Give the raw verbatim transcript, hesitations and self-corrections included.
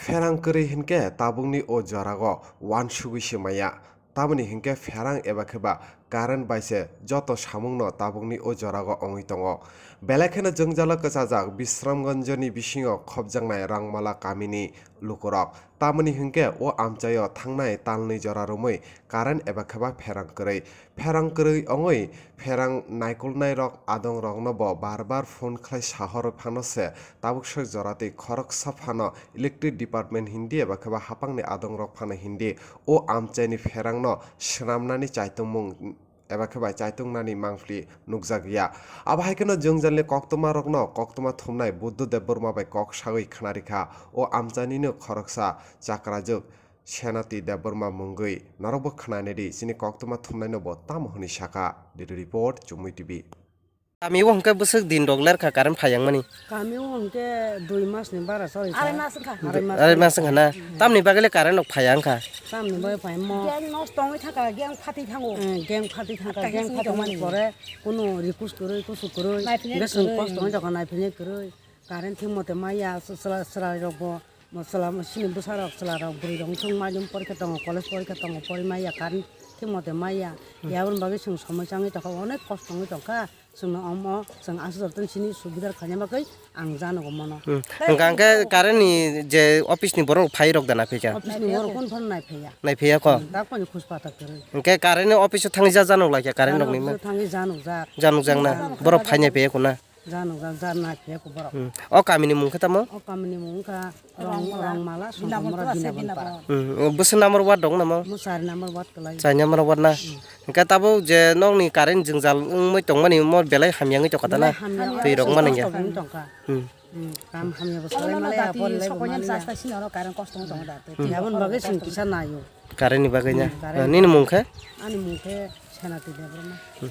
Pherang kwrwi hinkhe tabukni o jorao uansugwi se maya. Tamoni hinkhe pherang eba khe ba current bai se joto samungno tabukni o jorao wngwi tongo. Belai kheno jwngjalo kwchajak Bisramganjni bisingo khopjaknai Rangmala kamini lukurok. Tamoni hinkhe o amchaio thangnai talnwi jora romwi current eba khe ba pherang kwrwi. Pherang kwrwi wngwi pherang naikolnairok adongrokno bo bar bar phone khlai sahorwi phano se tabuk se joratwi khoroksa phano electric department hindi eba khe ba hapangni adongrok phano hindi o amchaini pherangno swnamnani chaitungmung eba khe ba chaitungnani mangpli nukjak ya. Abo hai kheno jwngjalni koktwmarokno koktwma thumnai Buddha Debbarma bai kok sagwi khna rikha. O amchainino khoroksa chakrajuk Senati Debbarma mungwi norokbo khna nai di, chini koktwma thumnaino bo tamo hwnwi saka. Bureau Report, Chumui T V. Kami o hwnkhe bwswk din rok ler kha current phai yang mani. Kami o hwnkhe dui mas ni bara choli kha. Arai mas wngkha. Arai mas wngkha na. Tamni bagwi le current rok phai ya wngkha. Tamni bagwi phai mo. Gang nosto wngwi thangkha, gang phatwi thango. Eh, gang phatwi thangkha, gang phatwi mani pore kuno request kwrwi, kusu kwrwi. Naiphinai kwrwi. Kosto wngwi tongkha, naiphinai kwrwi. Current thik mote maya, chwla-, chwla-, chwlairokbo, mo chwla-, chini bwsarok, chwlarok, bwrwirok wngthung mairum porikha tongo, college porikha tongo, pori maya, current thik mote maya. Hmm. Yaboni bagwi chwng somoi changwi tongkha, onek kosto wngwi tongkha. Chwngno omo, chwng aswk joto chini subidar khaina bagwi ang janogo mono. Hmm. Hwnkha hwnkhe current ni je office ni borok phai rok da naphikha? Office ni borok kun phano naiphiya. Naiphiya ko? Hmm, dak pani khus pathak kwrwi. Hwnkhe current ni office o thangwi ja janok laikha current rok ni? Current office o thangwi janok jak. Janok jak na? Hmm. Borok phai naiphiya ko na? Jano jang jar na khe ko borok. Hmm. O kamini mung khe tamo? O kamini mung wngkha Rong, Rongmala, Songkhamora, Binabonpara. Hmm. Bwswk number ward dong namo? Mo char number ward kwlai. Char number ward na? Hmm. Hwnkhe tabuk je nokni current jwngjal wngwi tongmani mo belai hamya wngwi tongkha ta na? Belai hamya. Twi rok mani ya? Kosto wngwi tongkha. Hmm. Hmm. Kam hamya bo salai maliya, bo laibo maliya. Yaboni bagwi chwng kisa naio. Current ni bagwi na? Hmm, current. Nini mung khe? Ani mung khe Senati Debbarma. Hmm.